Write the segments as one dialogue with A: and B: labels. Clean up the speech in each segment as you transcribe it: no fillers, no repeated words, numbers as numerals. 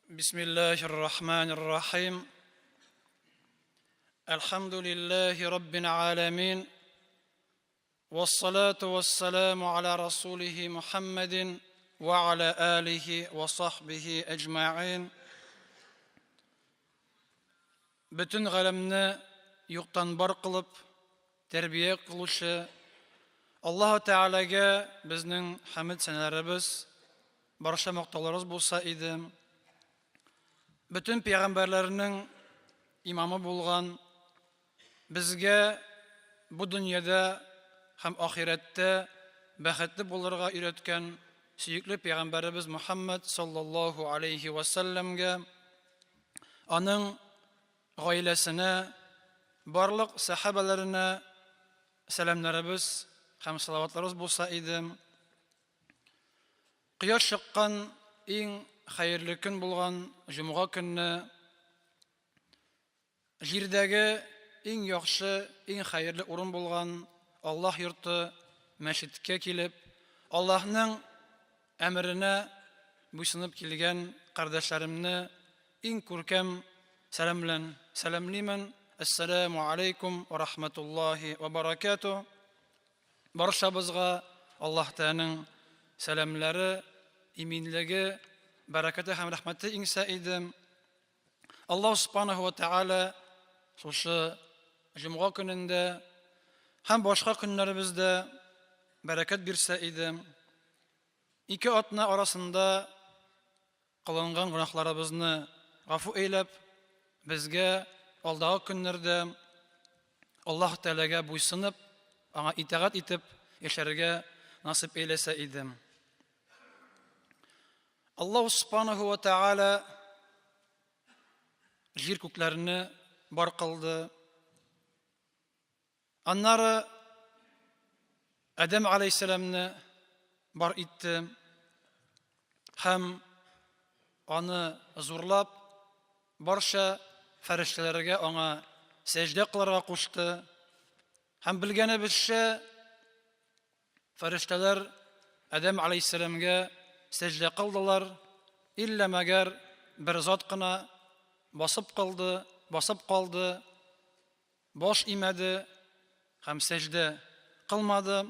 A: بسم الله الرحمن الرحيم الحمد لله رب العالمين والصلاة والسلام على رسوله محمد وعلى آله وصحبه أجمعين Бөтен галәмне юктан бар кылып, тәрбия кылучы Аллаһу Тәгаләгә безнең хәмед сәнәләребез, барча мактауларыбыз булса иде. Бөтен пәйгамбәрләрнең имамы булган, безгә бу дөньяда һәм ахирәттә бәхетле булырга өйрәткән сөекле пәйгамбәребез Мухаммад саллаллаһу алейхи ва сәлләмгә аның гаиләсенә, барлык сәхабәләренә сәламнәребез һәм салаватларыбыз булса иде. Кояш чыккан иң хәерле көн булган җомга көнне Җирдәге иң яхшы, иң хәерле урын булган Аллаһ йорты, мәчеткә килеп, Аллаһның әмеренә буйсынып килгән кардәшләремне иң күркәм сәлам белән сәламлимен. Әссәләмү алейкум ва рахматуллаһи ва баракатуһ. Барчабызга Аллаһ Тәгаләнең сәламләре, иминлеге, бәрәкәте һәм рәхмәте иңсә иде. Аллаһ Субханаһу ва Тәгалә шушы җомга көнендә һәм башка көннәребездә бәрәкәт бирсә иде. Ике атна арасында кылынган гөнаһларыбызны гафу әйләп, безгә алдагы көннәрдә Аллаһ Тәгаләгә буйсынып, аңа итагать итеп яшәргә насыйп әйләсә иде. Аллаһ Субханаһу ва Тааля җир күкләрне бар кылды. Аннары Адәм алейһиссәламне бар итте һәм аны зурлап барча фәрештәләргә аңа сәҗдә кылырга кушты. Һәм белгәнебезчә, Фәрештәләр Адәм алейһиссәламгә сәҗдә кылдылар, иллә мәгәр бер зат кына басып калды, басып калды, баш имәде һәм сәҗдә кылмады.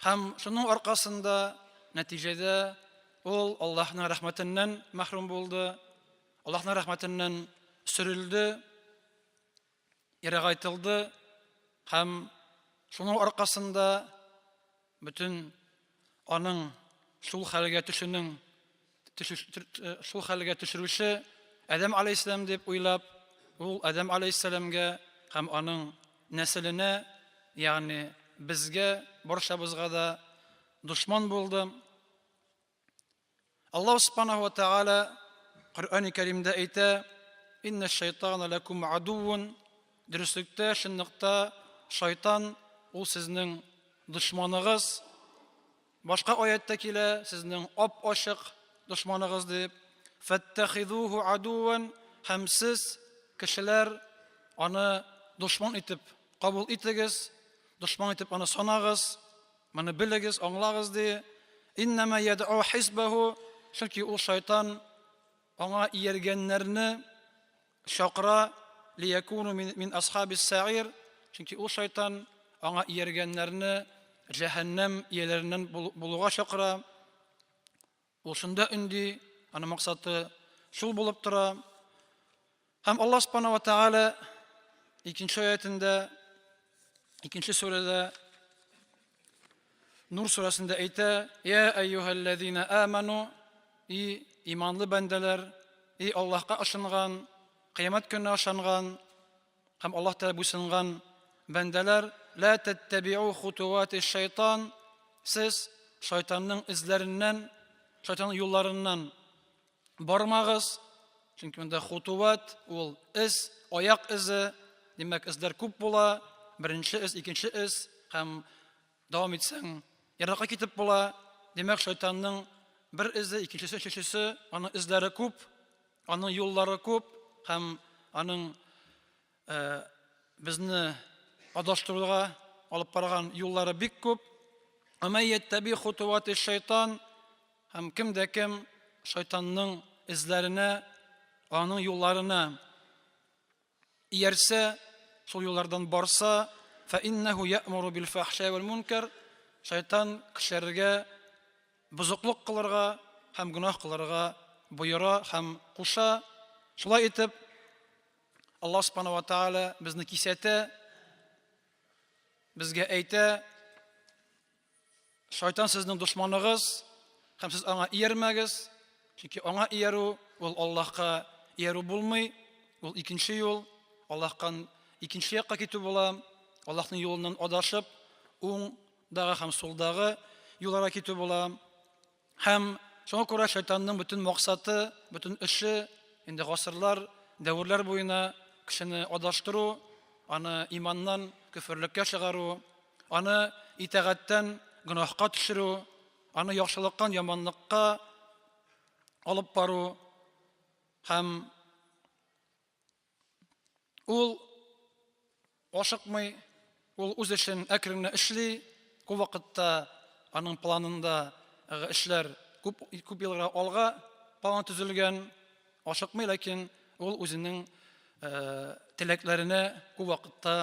A: Һәм шуның аркасында нәтиҗәдә ул Аллаһның рәхмәтеннән мәхрүм булды, Аллаһның рәхмәтеннән сөрелде. Ерагайтылды һәм шуның аркасында бөтен аның шул хәлгә төшүнең шул хәлгә төшерүче Адәм алейһиссәлам дип уйлап, ул Адәм алейһиссәламгә һәм аның нәселенә, ягъни безгә, барчабызга да дошман булды. Аллаһ Субханаһу ва Тааля Коръәни Кәримдә әйтә: "Инна шайтана лакум адувун" Дөреслектә, чынлыкта шайтан ул сезнең дошманыгыз. Башка аятта килә, сезнең ап-ачык дошманыгыз дип. Фаттахидуху адуван һәм сез кешеләр аны дошман итеп кабул итегез, дошман итеп аны санагыз. Моны белегез, аңлагыз, ди. Иннама яд'у хизбаху, чөнки ул шайтан аңа ияргәннәрне чакыра, лиякуну мин асхабис саир, чөнки ул шайтан аңа ияргәннәрне җәһәннәм ияләреннән булуга чакыра. Ул шунда өнди, аның максаты шул булып тора. Һәм Аллаһ Субхану ва Тааля икенче аятендә, икенче сүрәдә Нур сүрәсендә әйтә: "Я әйюһәлләзина аману, и иманлы бәндәләр, и Аллаһка ышанган, кыямәт көненә ышанган һәм Аллаһ Тәгалә буйсынган бәндәләр, ла таттабиу хутуати шайтан, сез шайтанның эзләреннән, шайтанның юлларыннан бармагыз, чөнки монда хутуват ул эз, аяк эзе, димәк, эзләр күп була, беренче эз, икенче эз һәм дәвам итсәң, еракка китеп була. Димәк, шайтанның бер эзе, икенчесе, өченчесе, аның эзләре күп, аның юллары күп һәм аның э, безне адаштыруга алып барган юллары бик күп. Шайтан Һәм кем дә кем шайтанның эзләренә, аның юлларына иярсә, шул юллардан барса, фә иннәһу я'муру бил фахшаи вәл мункар, шайтан кешеләргә бозыклык кылырга һәм гөнаһ кылырга боера һәм куша. Шулай итеп, Аллаһ субхана ва тааля безне кисәтә, безгә әйтә, Шайтан сезнең дошманыгыз, һәм сез аңа иярмәгез, чөнки аңа иярү ул Аллаһка иярү булмый, ул икенче юл, Аллаһкан икенче якка китү була, Аллаһның юлыннан адашып, уңдагы һәм сулдагы юлларга китү була. Һәм шуңа күрә шайтанның бөтен максаты, бөтен эше инде гасырлар, дәверләр буена кешене адаштыру, аны иманнан көферлеккә чыгару, аны итагатьтән гөнаһка төшерү, аны яхшылыктан яманлыкка алып бару һәм Ул ашыкмый, ул үз эшен әкрен генә эшли. Күп вакытта аның планында эшләр күп, күп елга алга планы төзелгән, ашыкмый, ләкин ул үзенең теләкләренә күп вакытта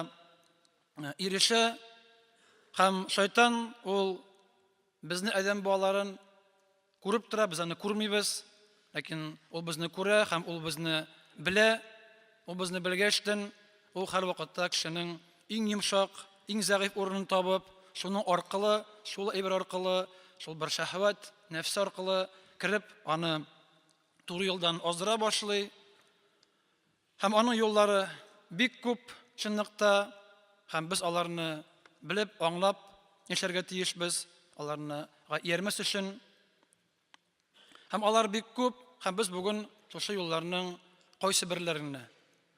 A: ирешә. Һәм шайтан ул Безне адәм балаларын күреп тора, без аны күрмибез. Ләкин ул безне күрә һәм ул безне белә. Ул безне белгәчтен, ул һәрвакытта кешенең иң йомшак, иң зәгыйфь урынын табып, шуның аркылы, шул әйбер аркылы, шул бер шәһвәт, нәфсе аркылы кереп, аны туры юлдан аздыра башлый. Һәм аның юллары бик күп чынлыкта, һәм без аларны белеп, аңлап яшәргә тиешбез, аларны иярмәс өчен. Һәм алар бик күп, һәм без бүген шушы юлларның кайсы берләренә,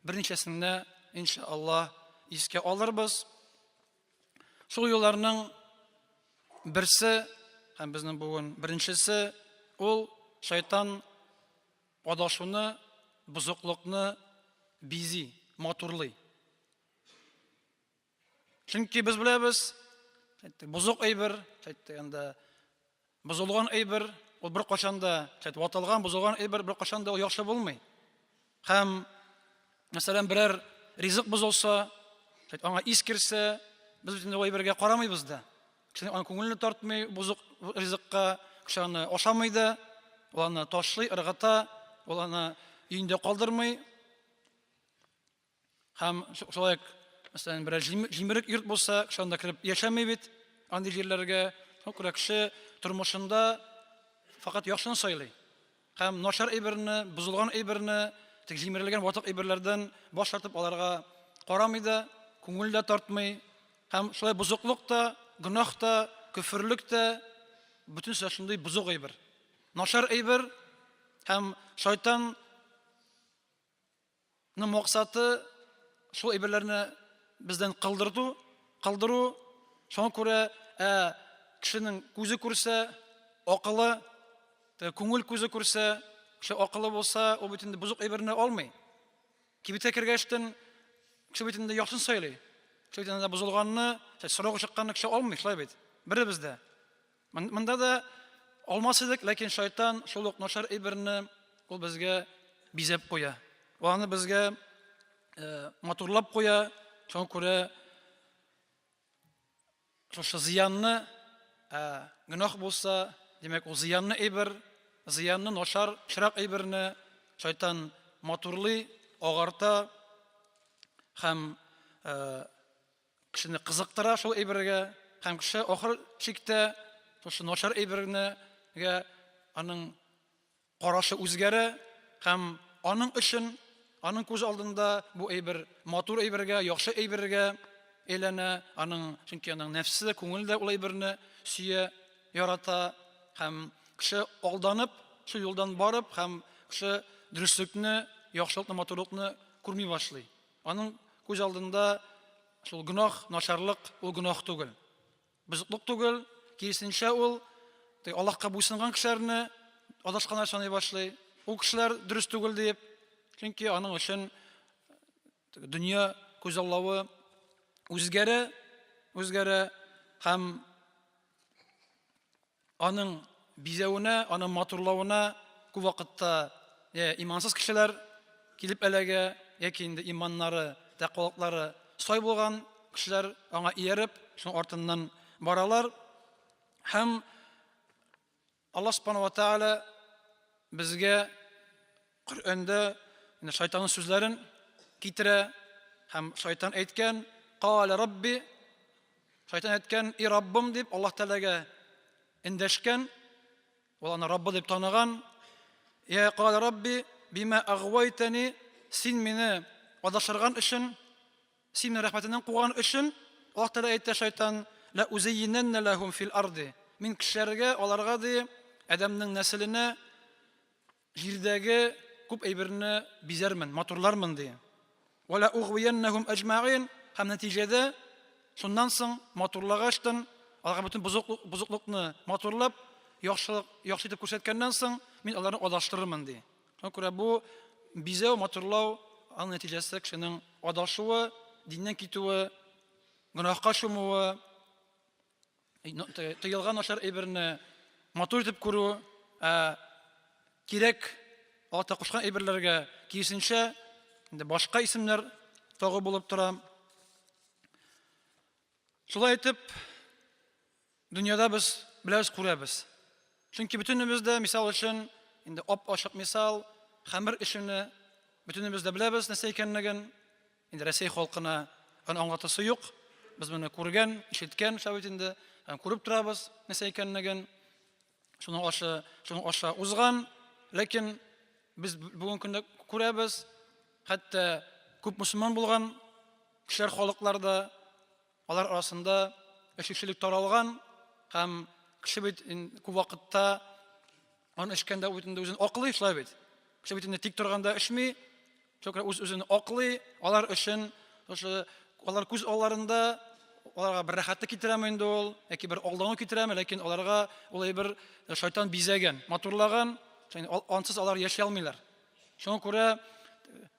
A: берничәсенә, иншаллаһ, искә алырбыз. Шул юлларның берсе, һәм безнең бүген беренчесе, ул шайтан Адашуны, бозыклыкны бизи, матурлый. Чөнки без беләбез, бозык әйбер, анда бозылган әйбер, ул беркайчан да, ватылган, бозылган әйбер беркайчан да ул яхшы булмый. Һәм, мәсәлән, берәр ризык бозылса, аңа ис керсә, без бит инде ул әйбергә карамыйбыз да. Кешенең аның күңелене тартмый бозык ризыкка, кеше аны ашамый да, ул аны ташлый, ыргыта, ул аны өендә калдырмый. Һәм шулай ук, мәсәлән, берәр җимерек йорт булса, кеше анда кереп яшәми бит, андый җирләргә. Шуңа күрә кеше тормышында факат яхшыны сайлый. Һәм начар әйберне, бозылган әйберне, тик җимерелгән ватык әйберләрдән баш тартып аларга карамый да, күңел дә тартмый. Һәм шулай бозыклык та, гөнаһ та, көферлек тә бөтенесе шундый бозык әйбер. Начар әйбер һәм шайтан Ның максаты шул әйберләрне бездән кылдырту, кылдыру. Шуңа күрә ә, кешенең күзе күрсә, акылы, күңел күзе күрсә, кеше акылы булса, ул бит инде бозык әйберне алмый. Кибеткә кергәчтен кеше бит инде яхшысын сайлый. Кеше бит инде бозылганны, срогы чыкканны кеше алмый, шулай бит. Беребез дә. Монда да алмас идек, ләкин шайтан шул ук начар әйберне ул безгә бизәп куя. Ул аны безгә э, матурлап куя. Шуңа күрә шушы зыянны ә, гөнаһ булса, димәк, ул зыянны әйбер, зыянны начар, пычрак әйберне шайтан матурлый, агарта һәм э, Кешене кызыктыра шул әйбергә һәм кеше ахыр чиктә шушы начар әйбернегә аның карашы үзгәрә һәм аның өчен аның күз алдында бу әйбер матур әйбергә, яхшы әйбергә әйләнә, аның чөнки аның нәфсе, күңел дә ул әйберне сөя, ярата һәм кеше алданып, шул юлдан барып һәм кеше дөреслекне, яхшылыкны, матурлыкны күрми башлый. Аның күз алдында шул гөнаһ, начарлык ул гөнаһ түгел. Бозыклык түгел, киресенчә ул Аллаһка буйсынган кешеләрне адашканнар саный башлый. Ул кешеләр дөрес түгел диеп, чөнки аның өчен дөнья күзаллавы үзгәрә, үзгәрә һәм аның бизәвенә, аның матурлавына күп вакытта я имансыз кешеләр килеп эләгә, яки инде иманнары, тәкъвалыклары сай булган кешеләр аңа ияреп, шуның артыннан баралар. Һәм Аллаһ субхана ва тааля безгә Коръәндә инде шайтанның сүзләрен китерә һәм шайтан әйткән, Калә Рабби, шайтан әйткән, и Раббым дип Аллаһ Тәгаләгә эндәшкән, ул аны Раббы дип таныган. Я калә Рабби, бима агвайтани, син мине адаштырган өчен, Син мине рәхмәтеңнән куган өчен, Аллаһ Тәгалә әйтә, шайтан, лә узәййинәннә ләһум фил арди. Мин кешеләргә, аларга ди, адәмнең нәселенә җирдәге күп әйберне бизәрмен, матурлармын ди. Ва ла угвияннәһум әҗмәгыйн. Һәм нәтиҗәдә шуннан соң матурлагачтын, аларга бөтен бозыклыкны матурлап, яхшылык, яхшы итеп күрсәткәннән соң, мин аларны адаштырырмын ди. Шуңа күрә бу бизәү, матурлау, аның нәтиҗәсе кешенең адашуы, диннән китүе, гөнаһка чумуы, тыелган начар әйберне матур итеп күрү, ә кирәк ата кушкан әйберләргә киресенчә, инде башка исемнәр тагы булып тора. Шулай итеп, дөньяда без беләбез, күрәбез. Чөнки бөтенебез дә, мисал өчен, инде ап-ачык мисал, хәмер эчүне бөтенебез дә беләбез нәрсә икәнлеген. Инде Рәсәй халкына аны аңлатасы юк. Без моны күргән, ишеткән шәп бит инде, һәм күреп торабыз нәрсә икәнлеген. Шуның аша, шуның аша узган, ләкин без бүгенге көндә күрәбез, хәтта күп мөселман булган кешеләр, халыклар да алар арасында эчүчелек таралган һәм кеше бит күп вакытта аны эчкәндә бит инде үзен аклый, шулай бит. Кеше бит инде тик торганда эчми, шуңа үз үзен аклый, алар өчен шушы алар күз алларында аларга бер рәхәтлек китерәме инде ул, яки бер алдану китерәме, ләкин аларга ул әйбер шайтан бизәгән, матурлаган, ансыз алар яши алмыйлар. Шуңа күрә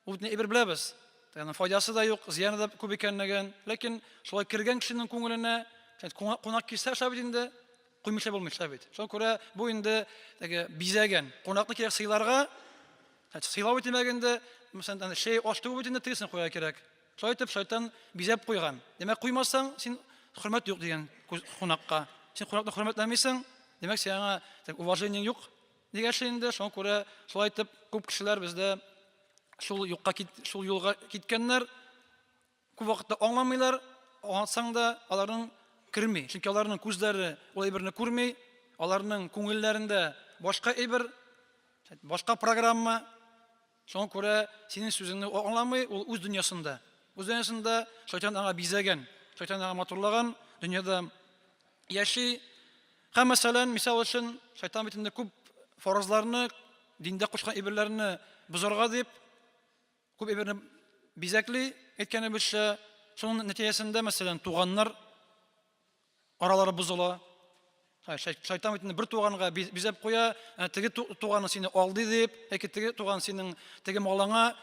A: ул бит әйбер беләбез. Аның файдасы да юк, зыяны да күп икәнлеген. Ләкин шулай кергән кешенең күңеленә, кунак килсә шулай бит инде, куймыйча булмый шулай бит. Шуңа күрә бу инде теге бизәгән. Кунакны кирәк сыйларга, сыйлау бит димәк инде, мәсәлән, чәй аш түгел бит инде, тегесен куярга кирәк. Шулай итеп шайтан бизәп куйган. Димәк, куймасаң, син хөрмәт юк дигән кунакка. Син кунакны хөрмәтләмисең, димәк, сиңа уважениең юк. Дигәч инде, шуңа күрә шулай итеп күп кешеләр бездә шул юкка кит, шул юлга киткәннәр. Күп вакытта аңламыйлар, аңлатсаң да аларның керми. Чөнки аларның күзләре ул әйберне күрми, аларның күңелләрендә башка әйбер, башка программа. Шуңа күрә синең сүзеңне аңламый, ул үз дөньясында. Үз дөньясында шайтан аңа бизәгән, шайтан аңа матурлаган дөньяда яши. Һәм мәсәлән, мисал өчен, шайтан бит инде күп фарызларны, диндә кушкан әйберләрне бозарга дип, күп әйберне бизәкли, әйткәнебезчә, шуның нәтиҗәсендә, мәсәлән, туганнар аралары бозыла. Шайтан бит инде бер туганга бизәп куя, теге туганы сине алды дип, яки теге туган синең теге малыңа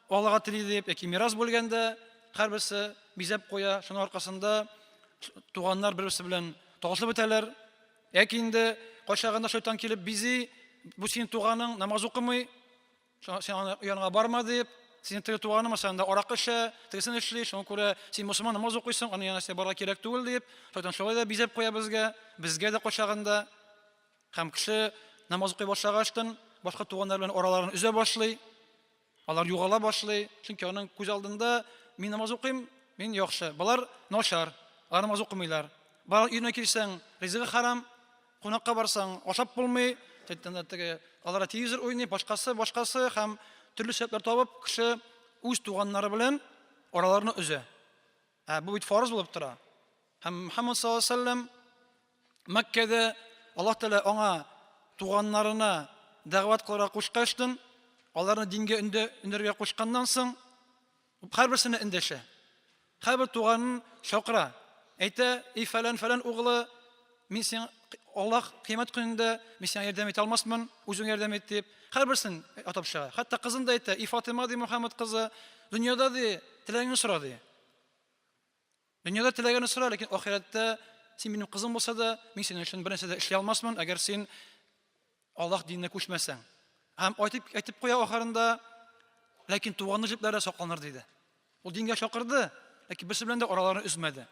A: алырга тели дип, яки мирас бүлгәндә һәрберсе бизәп куя. Шуның аркасында туганнар бер-берсе белән талашып бетәләр. Яки инде кайчагында шайтан килеп бизи, бу синең туганың намаз укымый, син аны яныңа барма дип, синең теге туганың мәсәлән дә аракы эчә, тегесен эшли, шуңа күрә син мөселман намаз укыйсың, аның янына сиңа барырга кирәк түгел дип, шайтан шулай да бизәп куя безгә, безгә дә кайчагында. Һәм кеше намаз укый башлагачтын, башка туганнар белән араларын өзә башлый. Алар югала башлый, чөнки аның күз алдында мин намаз укыйм, мин яхшы. Болар начар, алар намаз укымыйлар. Бар өенә килсәң, ризыгы харам, кунакка барсаң, ашап булмый, теге алар телевизор уйный, башкасы, башкасы һәм төрле сәбәпләр табып, кеше үз туганнары белән араларны өзә. Ә бу бит фарыз булып тора. Һәм Мухаммад саллаллаһу алейһи вәсәлләм Мәккәдә Аллаһ Тәгалә аңа туганнарына дәгъват кылырга кушкачтын, аларны дингә өндәргә кушканнан соң, һәрберсенә эндәшә. Һәрбер туганын чакыра. Әйтә, эй фәлән фәлән углы, мин сиңа Аллаһ кыямәт көнендә мин сиңа ярдәм итә алмасмын, үзең ярдәм ит дип, һәрберсен атап чыга. Хәтта кызын да әйтә, эй Фатыйма ди Мухаммад кызы, дөньяда ди, теләгеңне сора ди. Дөньяда теләгәнне сора, ләкин ахирәттә син минем кызым булса да, мин синең өчен бернәрсә дә эшли алмасмын, әгәр син Аллаһ диненә күчмәсәң. Һәм әйтеп, әйтеп куя ахырында, ләкин туганлык җепләре сакланыр диде. Ул дингә чакырды, ләкин берсе белән дә араларын өзмәде.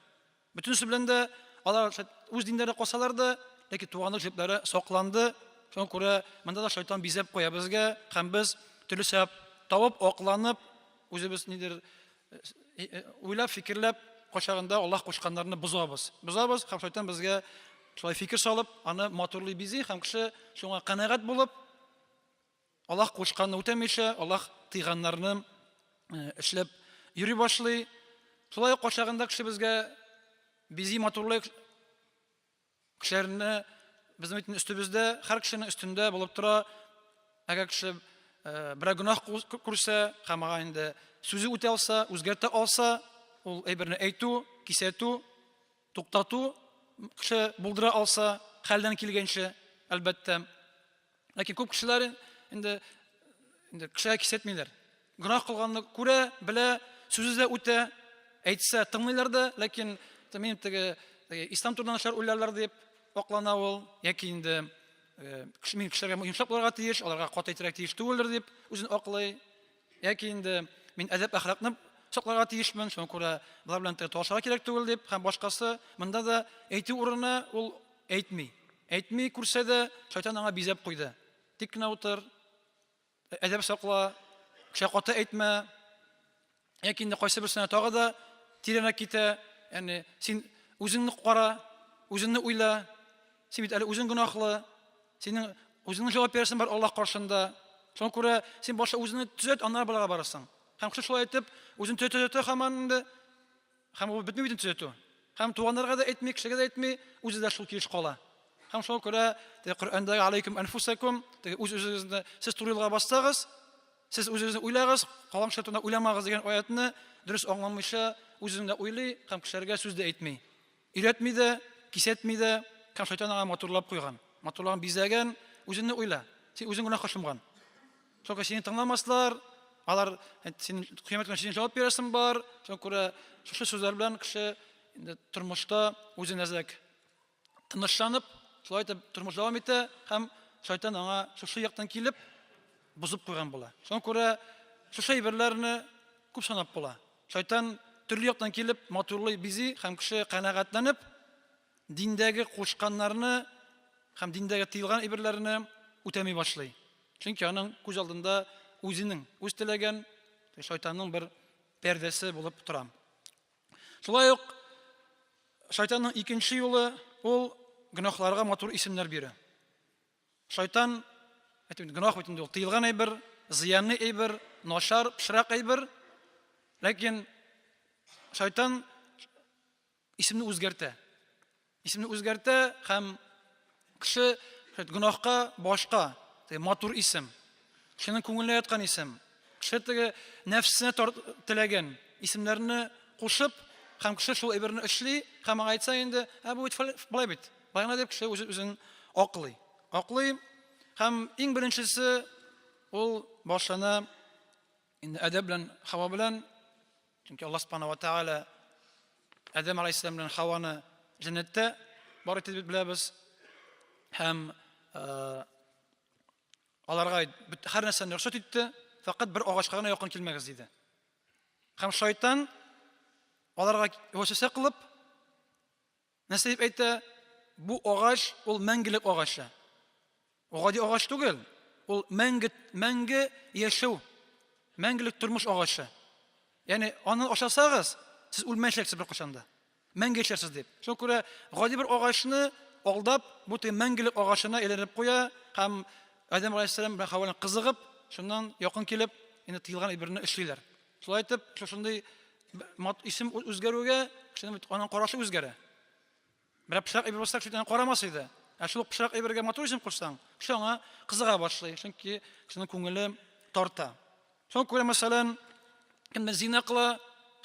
A: Бөтенесе белән дә алар үз диннәрендә калсалар да, ләкин туганлык җепләре сакланды. Шуңа күрә монда да шайтан бизәп куя безгә, һәм без төрле сәбәп табып, акланып, үзебез нидер уйлап, фикерләп, кайчагында Аллаһ кушканнарны бозабыз. Бозабыз һәм шайтан безгә шулай фикер салып, аны матурлый бизи һәм кеше шуңа канәгать булып, Аллаһ кушканны үтәмичә, Аллаһ тыйганнарны эшләп йөри башлый. Шулай ук кайчагында кеше безгә бизи матурлый кешеләрне безнең бит өстебездә, һәр кешенең өстендә булып тора. Әгәр кеше берәр гөнаһ күрсә һәм аңа инде сүзе үтә алса, үзгәртә алса, ул әйберне әйтү, кисәтү, туктату кеше булдыра алса, хәлдән килгәнчә, әлбәттә. Ләкин күп кешеләр инде инде кешегә кисәтмиләр. Гөнаһ кылганны күрә, белә, сүзе дә үтә, әйтсә тыңлыйлар да, ләкин мин теге ислам турында начар уйларлар дип аклана ул, яки инде мин кешеләргә йомшак булырга тиеш, аларга каты әйтергә тиеш түгелдер дип үзен аклый. Яки инде мин әдәп әхлакны сакларга тиешмен, шуңа күрә болар белән талашырга кирәк түгел дип һәм башкасы. Монда да әйтү урынына ул әйтми. Әйтми күрсә дә, шайтан аңа бизәп куйды. Тик кенә утыр, әдәп сакла, кешегә каты әйтмә. Яки инде кайсы берсенә тагы да тирәнрәк китә, ягъни син үзеңне кара, үзеңне уйла, син бит әле үзең гөнаһлы, Синең үзеңнең җавап бирәсең бар Аллаһ каршында. Шуңа күрә син башта үзеңне төзәт, аннары балага барырсың. Һәм кеше шулай итеп үзен төзәтә төзәтә һаман инде һәм ул бетми бит төзәтү. Һәм туганнарга да әйтми, кешегә дә әйтми, үзе дә шул килеш кала. Һәм шуңа күрә теге Коръәндәге алейкум анфусакум, теге үз үзегезне сез туры юлга бассагыз, сез үзегезне уйлагыз, калган кешеләр турында уйламагыз дигән аятны дөрес аңламыйча үзен дә уйлый һәм кешеләргә сүз дә әйтми. Өйрәтми дә, кисәтми дә, һәм шайтан аңа матурлап куйган. Матурлаган, бизәгән, үзеңне уйла. Син үзең гөнаһка чумган. Шуңа сине тыңламаслар, алар син кыямәт көне синең җавап бирәсең бар. Шуңа күрә шушы сүзләр белән кеше инде тормышта үзен әзрәк тынычланып, шулай итеп тормыш дәвам итә һәм шайтан аңа шушы яктан килеп бозып куйган була. Шуңа күрә шушы әйберләрне күп санап була. Шайтан төрле яктан килеп, матурлый, бизи һәм кеше канәгатьләнеп, диндәге кушканнарны һәм диндәге тыелган әйберләрне үтәми башлый. Чөнки аның күз алдында үзенең, үз теләгән шайтанның бер пәрдәсе булып тора. Шулай ук шайтанның икенче юлы ул гөнаһларга матур исемнәр бирә. Шайтан, әйтеп, гөнаһ бит инде ул тыелган әйбер, зыянлы әйбер, начар, пычрак әйбер. Ләкин шайтан исемне үзгәртә. Исемне үзгәртә һәм кеше гөнаһка башка, теге матур исем, кешенең күңеленә яткан исем, кеше теге нәфсенә теләгән исемнәрне кушып, һәм кеше шул әйберне эшли, һәм аңа әйтсә инде, ә бу бит болай бит, Болай гына дип кеше үзе үзен аклый. Аклый һәм иң беренчесе ул башлана инде Адәм белән Хава белән, чөнки Аллаһ субхана ва тааля Адәм алейһиссалам белән Хаваны җәннәттә бар итеп беләбез. Һәм аларга һәр нәрсәне рөхсәт итте, фәкать бер агачка гына якын килмәгез диде. Һәм шайтан аларга вәсвәсә кылып, Нәрсә дип әйтә? Бу агач ул мәңгелек агачы. Ул гади агач түгел. Ул мәңге мәңге яшәү, мәңгелек тормыш агачы. Ягъни аны ашасагыз, сез үлмәячәксез беркайчан да. Мәңге яшәрсез дип. Шуңа күрә гади бер агачны алдап, бу теге мәңгелек агачына әйләнеп куя һәм Адәм алейһиссәлам белән Хаваның кызыгып, шуннан якын килеп, инде тыелган әйберне эшлиләр. Шулай итеп, шушындый исем үзгәрүгә кешенең бит аның карашы үзгәрә. Берәр пычрак әйбер булса, кеше аны карамас иде. Ә шул пычрак әйбергә матур исем кушсаң, кеше аңа кызыга башлый, чөнки кешенең күңеле тарта. Шуңа күрә, мәсәлән, кемдер зина кыла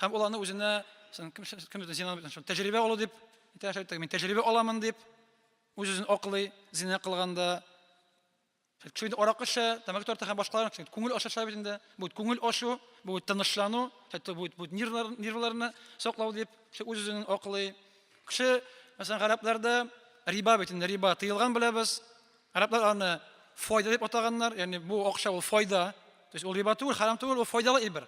A: һәм ул аны үзенә кем кем зина тәҗрибә алу дип әйтә, мин тәҗрибә аламын дип үз-үзен аклый, зина кылганда. Чөнки аракы эчә, тәмәке тарта һәм башкалар. Чөнки күңел ача бит инде. Бу күңел ачу, бу тынычлану, хәтта бу бу нервлар, нервларны саклау дип, кеше үз-үзен аклый. Кеше, мәсәлән, гарәпләрдә риба бит инде, риба тыелган беләбез. Гарәпләр аны файда дип атаганнар, ягъни бу акча ул файда, то есть ул риба түгел, харам түгел, ул файдалы әйбер.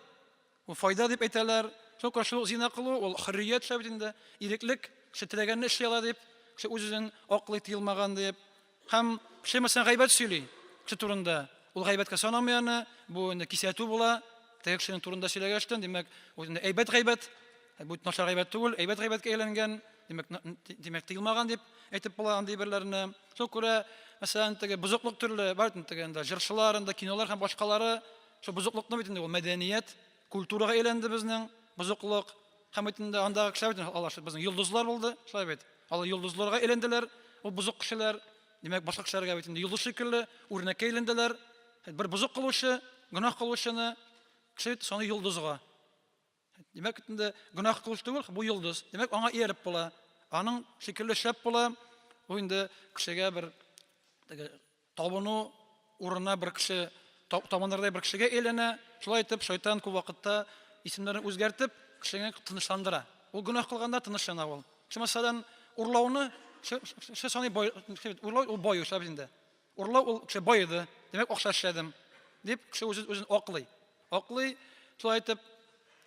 A: Ул файда дип әйтәләр. Шул күрә шул зина кылу, ул хөррият шулай бит инде, иреклек, кеше теләгәнне эшли ала дип, кеше үз-үзен аклый тыелмаган дип. Һәм кеше мәсәлән гайбәт сөйли кеше турында. Ул гайбәткә санамый аны, бу инде кисәтү була. Теге кешенең турында сөйләгәчтен, димәк, ул инде әйбәт гайбәт, бу начар гайбәт түгел, әйбәт гайбәткә әйләнгән, димәк, димәк тыелмаган дип әйтеп була андый берләрне. Шул күрә, мәсәлән, теге бозыклык төрле бар бит теге инде җырчылар, инде кинолар һәм башкалары. Шул бозыклыкны бит инде ул мәдәният, культурага әйләнде безнең бозыклык. Һәм бит инде андагы кешеләр бит алар безнең йолдызлар булды, шулай бит. Алар йолдызларга әйләнделәр, ул бозык кешеләр. Димәк, башка кешеләргә бит инде йолдыз шикелле үрнәккә әйләнделәр. Бер бозык кылучы, гөнаһ кылучыны кеше бит саный йолдызга. Димәк, инде гөнаһ кылучы түгел, бу йолдыз. Димәк, аңа ияреп була. Аның шикелле эшләп була. Бу инде кешегә бер теге табыну урынына бер кеше табынырдай бер кешегә әйләнә. Шулай итеп, шайтан күп вакытта исемнәрен үзгәртеп, кешене тынычландыра. Ул гөнаһ кылганда тынычлана ул. Кеше, мәсәлән, урлауны кеше саный бай, урлау ул баю шулай бит инде. Урлау ул кеше баеды, димәк, акча эшләдем дип кеше үзен үзен аклый. Аклый, шулай итеп,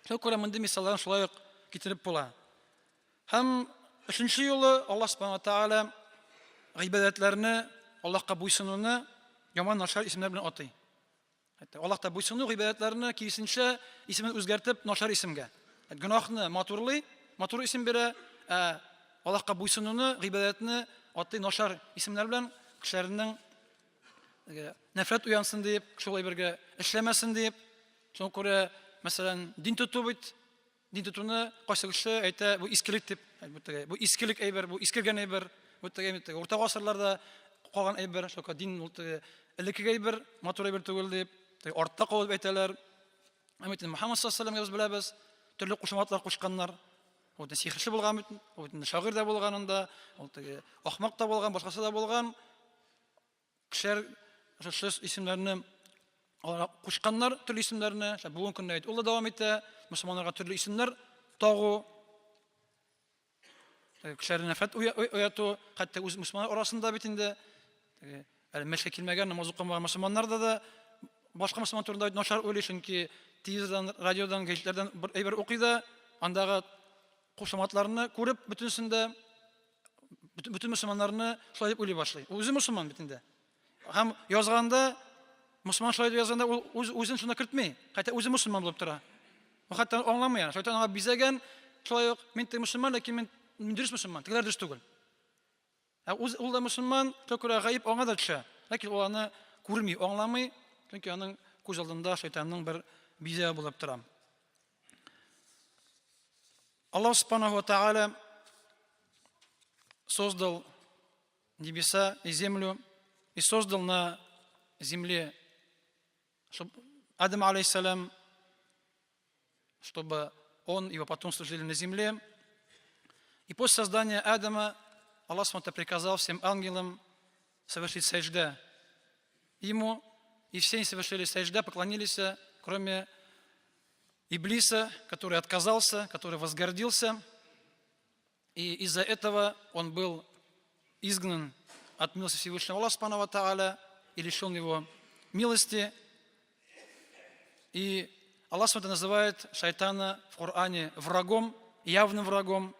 A: шуңа күрә мондый мисалларны шулай ук китереп була. Һәм өченче юлы Аллаһ Субхану Тааля гыйбадәтләрне, Аллаһка буйсынуны яман начар исемнәр белән атый. Хәтта Аллаһта буйсыну гыйбадәтләрне киресенчә исемен үзгәртеп начар исемгә. Гөнаһны матурлый, матур исем бирә, ә Аллаһка буйсынуны, гыйбадәтне атый начар исемнәр белән кешеләрнең нәфрәт уянсын дип, шул әйбергә эшләмәсен дип. Шуңа күрә, мәсәлән, дин тоту бит Дин тотуны кайсы кеше әйтә, бу искелек дип, бу теге, бу искелек әйбер, бу искергән әйбер, бу теге, теге урта гасырларда калган әйбер, шука дин ул теге элеккеге әйбер, матур әйбер түгел дип, теге артта калды дип әйтәләр. Ә бит Мөхәммәд саллаллаһу алейһи без беләбез, төрле кушаматлар кушканнар. Ул бит сихерче булган бит, ул бит шагыйрь дә булган анда, ул теге ахмак та булган, башкасы да булган. Кешеләр шушы исемнәрне аларга кушканнар төрле исемнәрне. Бүгенге көндә ул да дәвам итә. Мөселманнарга төрле исемнәр тагу, кешеләрне нәфрәт уяту, хәтта үз мөселманнар арасында бит инде әле мәчеткә килмәгән, намаз укымаган мөселманнарда да башка мөселман турында начар уйлый, чөнки телевизордан, радиодан, гәҗитләрдән бер әйбер укый да, андагы кушаматларны күреп бөтенесендә бөтен мөселманнарны шулай дип уйлый башлый. Ул үзе мөселман бит инде. Һәм язганда, мөселман шулай дип язганда, ул үз үзен шунда кертми. Хәтта үзе мөселман булып тора. Ул хәтта аңламый аны. Шайтан аңа бизәгән, шулай ук мин теге мөселман, ләкин мин, мин дөрес мөселман, тегеләр дөрес түгел. Ә үз ул да мөселман, шуңа күрә гаеп аңа да төшә. Ләкин ул аны күрми, аңламый, чөнки аның күз алдында шайтанның бер бизәге булып тора. Аллах Субханаху Тааля создал небеса и землю и создал на земле, чтобы Адам, алейхиссалям, чтобы он и его потомство жили на земле. И после создания Адама Аллах Субхану приказал всем ангелам совершить сажда ему, и все они совершили сажда, поклонились, кроме Иблиса, который отказался, который возгордился, и из-за этого он был изгнан от милости Всевышнего Аллаха Субхану Тааля и лишен его милости. И Аллах Субхану называет шайтана в Коране врагом, явным врагом,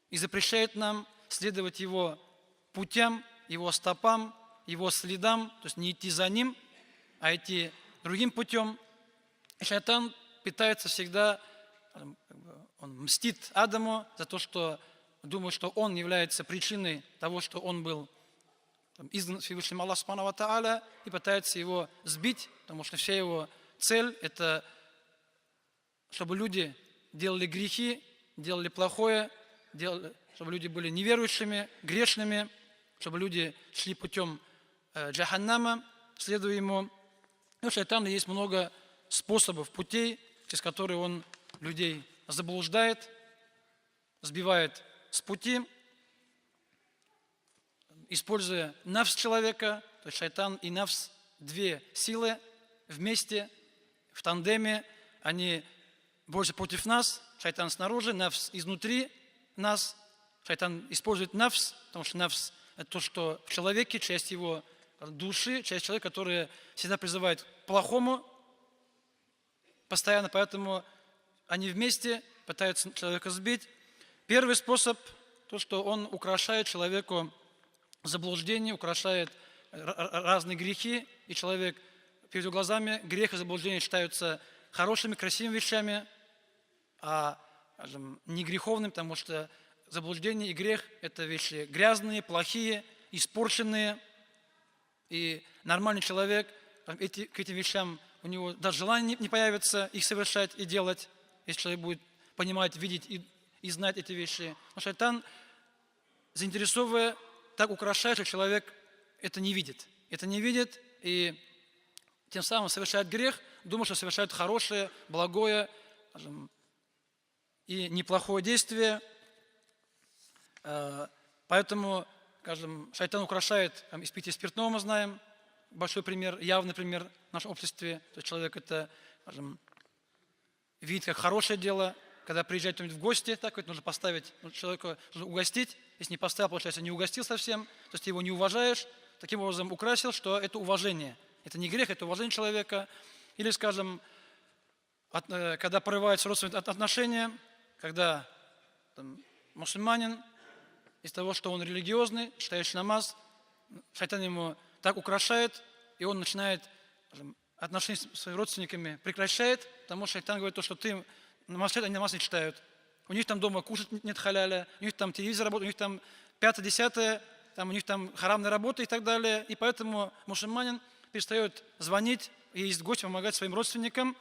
A: и запрещает нам следовать его путям, его стопам, его следам, то есть не идти за ним, а идти другим путем. И шайтан пытается всегда, он мстит Адаму за то, что думает, что он является причиной того, что он был изгнан Всевышним Аллахом Субхану Тааля, и пытается его сбить, потому что вся его цель – это чтобы люди делали грехи, делали плохое, делали, чтобы люди были неверующими, грешными, чтобы люди шли путем джаханнама, следуя ему. Но у шайтана есть много способов, путей, через которые он людей заблуждает, сбивает с пути, используя нафс человека, то есть шайтан и нафс две силы вместе, в тандеме, они больше против нас, шайтан снаружи, нафс изнутри нас. Шайтан использует нафс, потому что нафс – это то, что в человеке, часть его, души, часть человека, которая всегда призывает к плохому, постоянно, поэтому они вместе пытаются человека сбить. Первый способ, то, что он украшает человеку заблуждение, украшает разные грехи, и человек перед его глазами грех и заблуждение считаются хорошими, красивыми вещами, а, скажем, не греховными, потому что заблуждение и грех – это вещи грязные, плохие, испорченные. И нормальный человек к этим вещам у него даже желание не появится их совершать и делать, если человек будет понимать, видеть и знать эти вещи. Но шайтан, заинтересовывая, так украшает, что человек это не видит. Это не видит и тем самым совершает грех, думает, что совершает хорошее, благое, скажем, и неплохое действие. Поэтому, скажем, шайтан украшает там, испитие спиртного, мы знаем, большой пример, явный пример в нашем обществе. То есть человек это, скажем, видит как хорошее дело, когда приезжает кто-нибудь в гости, так вот нужно поставить, ну, человека нужно угостить. Если не поставил, получается, не угостил совсем, то есть ты его не уважаешь, таким образом украсил, что это уважение. Это не грех, это уважение человека. Или, скажем, когда порываются родственные отношения, когда там, мусульманин, из того, что он религиозный, читающий намаз, шайтан ему так украшает, и он начинает, скажем, отношения с своими родственниками прекращает, потому что шайтан говорит то, что ты намаз читаешь, они намаз не читают. У них там дома кушать нет халяля, у них там телевизор работает, у них там пятое, десятое, там у них там харамная работа и так далее. И поэтому мусульманин перестает звонить и ездить в гости, помогать своим родственникам,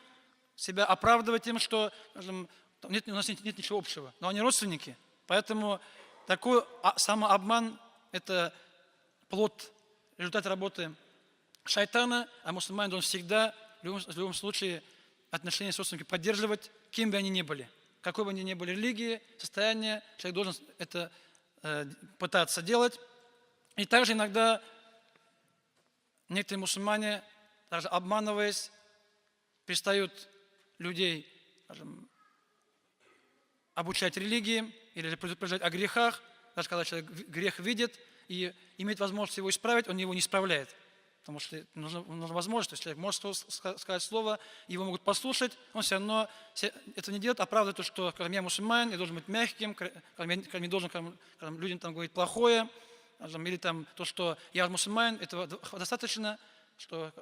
A: себя оправдывать тем, что, скажем, там нет, у нас нет ничего общего. Но они родственники. Поэтому такой самообман – это плод, результат работы шайтана, а мусульманин должен всегда, в любом случае, отношения с родственниками поддерживать, кем бы они ни были. Какой бы они ни были религии, состояние, человек должен это пытаться делать. И также иногда некоторые мусульмане, даже обманываясь, перестают людей, скажем, обучать религии или предупреждать о грехах. Даже когда человек грех видит и имеет возможность его исправить, он его не исправляет. Потому что нужна возможность, то есть человек может сказать слово, его могут послушать, он все равно это не делает, оправдывает то, что, скажем, я мусульманин, я должен быть мягким, скажем, я не должен, скажем, людям там говорить плохое, скажем, или там то, что я мусульманин, этого достаточно, что,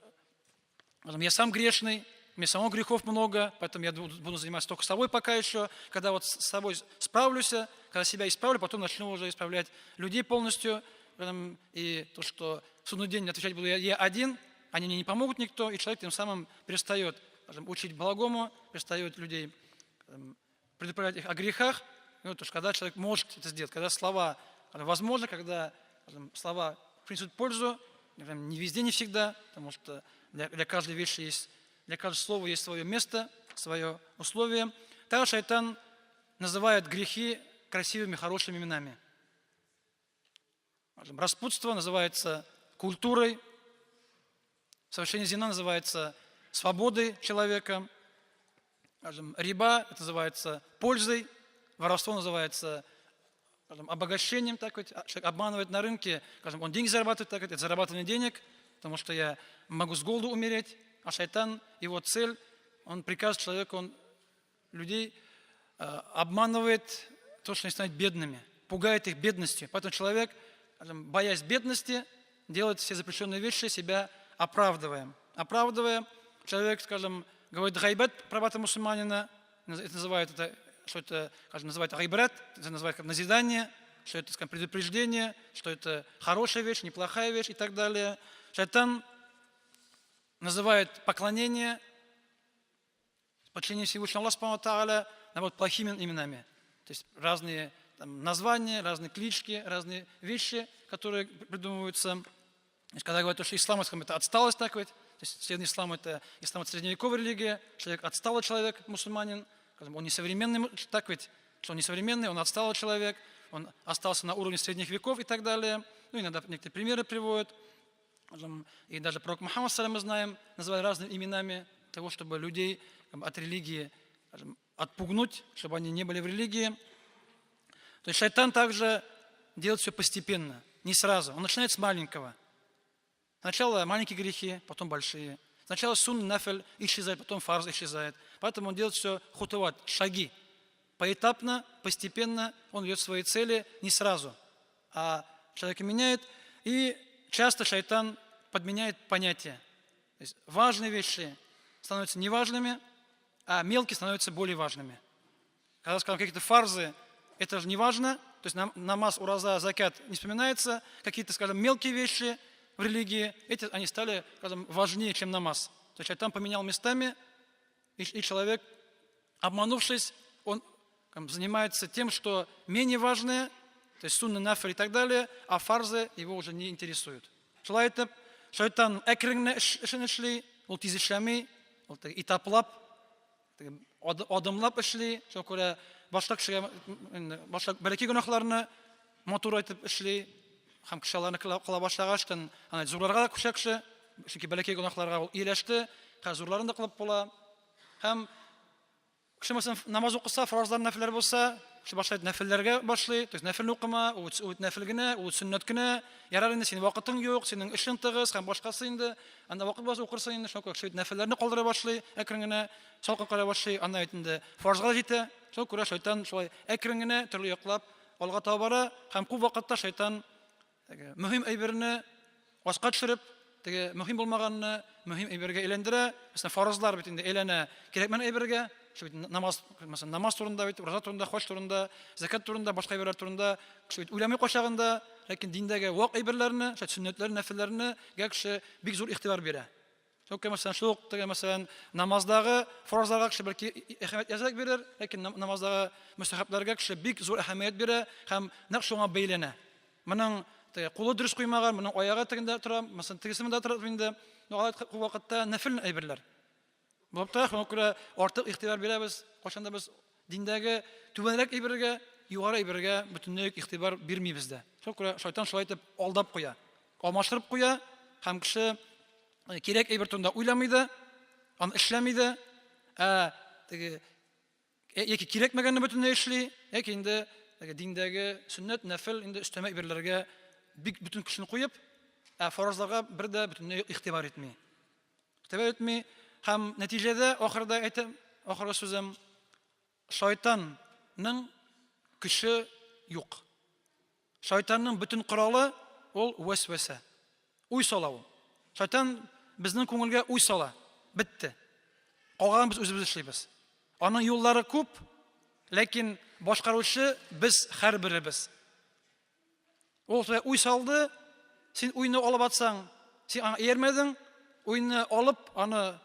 A: скажем, я сам грешный, мне самого грехов много, поэтому я буду заниматься только собой пока еще. Когда вот с собой справлюсь, когда себя исправлю, потом начну уже исправлять людей полностью. И то, что в судный день отвечать буду я один, они мне не помогут никто, и человек тем самым перестает, скажем, учить благому, перестает людей, скажем, предупреждать их о грехах. Ну, то есть, когда человек может это сделать, когда слова, скажем, возможно, когда, скажем, слова принесут пользу, скажем, не везде, не всегда, потому что для каждой вещи есть, для каждого слова есть свое место, свое условие. Также шайтан называет грехи красивыми, хорошими именами. Скажем, распутство называется культурой, совершение зина называется свободой человека, скажем, риба это называется пользой, воровство называется, скажем, обогащением, так вот, человек обманывает на рынке, скажем, он деньги зарабатывает, так вот, это зарабатывание денег, потому что я могу с голоду умереть, а шайтан, его цель, он приказывает человеку, он людей обманывает то, что они станут бедными, пугает их бедностью. Поэтому человек, скажем, боясь бедности, делает все запрещенные вещи, себя оправдывая. Оправдывая, человек, скажем, говорит гайбет про брата мусульманина, это называют это, что это, скажем, называют гайбрет, это называют как назидание, что это, скажем, предупреждение, что это хорошая вещь, неплохая вещь и так далее. Шайтан называет поклонение, подчинение Всевышнему Аллаху субхану ва тааля, наоборот, плохими именами. То есть разные там названия, разные клички, разные вещи, которые придумываются. То есть, когда говорят, что ислам, скажем, это отсталость, так ведь, то есть следование исламу, это ислам это средневековая религия, человек отсталый человек, мусульманин, скажем, он несовременный, так ведь, что он несовременный, он отсталый человек, он остался на уровне средних веков и так далее. Иногда некоторые примеры приводят. Скажем, и даже пророк Мухаммад, саллаллаху алейхи ва саллям, мы знаем, называли разными именами того, чтобы людей, скажем, от религии, скажем, отпугнуть, чтобы они не были в религии. То есть шайтан также делает все постепенно, не сразу. Он начинает с маленького. Сначала маленькие грехи, потом большие. Сначала сунна, нафиль исчезает, потом фарз исчезает. Поэтому он делает все хутыват, шаги. Поэтапно, постепенно он ведет свои цели не сразу, а человека меняет. И часто шайтан подменяет понятия. То есть важные вещи становятся неважными, а мелкие становятся более важными. Когда, скажем, какие-то фарзы, это же не важно, то есть намаз, ураза, закят не вспоминается, какие-то, скажем, мелкие вещи в религии, эти, они стали, скажем, важнее, чем намаз. То есть шайтан поменял местами, и человек, обманувшись, он там занимается тем, что менее важное, то есть сунны, нафиль и так далее, а фарзы его уже не интересуют. Шулай итеп, шайтан әкрен генә эшен эшли, ул тиз эшләми, ул этаплап, адымлап эшли. Шуңа күрә башта кешегә башта бәләкәй гөнаһларны матур итеп эшли һәм кеше аларны кыла башлагач, ана зурларга да күчә кеше, чөнки бәләкәй гөнаһларга ул ияләште, хәзер зурларын да кылып була. Һәм кеше, мәсәлән, намаз укыса, фарызлар, нәфелләр булса, кеше башлый нәфелләргә башлый, то есть нәфел укыма, ул нәфел генә, ул сөннәт кенә, ярар инде, синең вакытың юк, синең эшең тыгыз һәм башкасы инде, анда вакыт булса укырсың инде, шуңа күрә кеше нәфелләрне калдыра башлый, әкрен генә салкын карый башлый, анда бит инде фарызга да җитә. Шуңа күрә шайтан шулай әкрен генә төрле яклап алга таба бара һәм күп вакытта шайтан Теге мөһим әйберне аска төшереп, теге мөһим булмаганны мөһим әйбергә әйләндерә. Мәсәлән, фарызлар бит инде әйләнә кирәкмәгән әйбергә. Шул бит намаз, мәсәлән, намаз турында бит, ураза турында, хаҗ турында, закат турында, башка әйберләр турында кеше бит уйламый кайчагында, ләкин диндәге вак әйберләрне, шул сөннәтләр, нәфелләрне гә кеше бик зур игътибар бирә. Шул мәсәлән, шул ук теге мәсәлән, намаздагы фарызларга кеше бәлки әһәмият әзрәк бирер, ләкин намаздагы мөстәхәбләргә кеше бик зур әһәмият бирә һәм нәкъ шуңа бәйләнә. Моның теге кулы дөрес куймаган, моның аягы тегендә тора, мәсәлән, тегесе монда тора инде. Но алар күп вакытта нәфел әйберләр. Булып тора, шуңа күрә артык игътибар бирәбез. Кайчан да без диндәге түбәнрәк әйбергә, югары әйбергә бөтенләй үк игътибар бирмибез дә. Шуңа күрә шайтан шулай итеп алдап куя, алмаштырып куя һәм кеше кирәк әйбер турында уйламый да, аны эшләми дә, ә теге яки кирәкмәгәнне бөтенләй эшли, яки инде теге диндәге сөннәт, нәфел инде өстәмә әйберләргә бик бөтен көчен куеп, ә фаразларга бер дә бөтенләй игътибар итми. Игътибар итми һәм нәтиҗәдә ахырда әйтәм, ахыргы сүзем, шайтанның көче юк. Шайтанның бөтен коралы ул вәсвәсә. Уй сала ул. Шайтан безнең күңелгә уй сала. Бетте. Калганын без үзебез эшлибез. Аның юллары күп, ләкин башкаручы без һәрберебез. Ул шулай уй салды, син уйны алып атсаң, син аңа иярмәдең, уйны алып, аны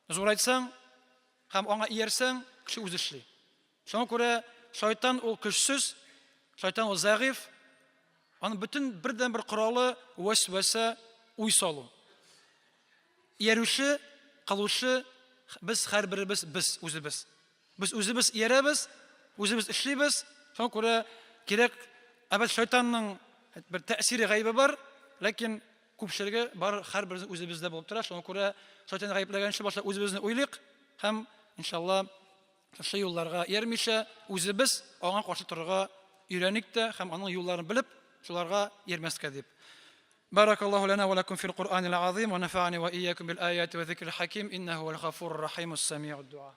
A: зурайтсаң һәм аңа иярсәң, кеше үзе эшли. Шуңа күрә шайтан ул көчсез, шайтан ул зәгыйфь. Аның бөтен бердән-бер коралы вәсвәсә, уй салу. Иярүче, кылучы без һәрберебез без үзебез. Без үзебез иярәбез, үзебез эшлибез. Шуңа күрә кирәк, әбәт шайтанның бер тәэсире гаебе бар, ләкин күпчелеге бар һәрберебез үзебездә булып тора. Шуңа күрә шайтанны гаепләгәнче башта үзебезне уйлыйк һәм иншалла шушы юлларга иярмичә, үзебез аңа каршы торырга өйрәник тә һәм аның юлларын белеп, шуларга иярмәскә дип. بارك الله لنا ولكم في القرآن العظيم ونفعني وإياكم بالآيات وذكر الحكيم إنه هو الغفور الرحيم السميع الدعاء.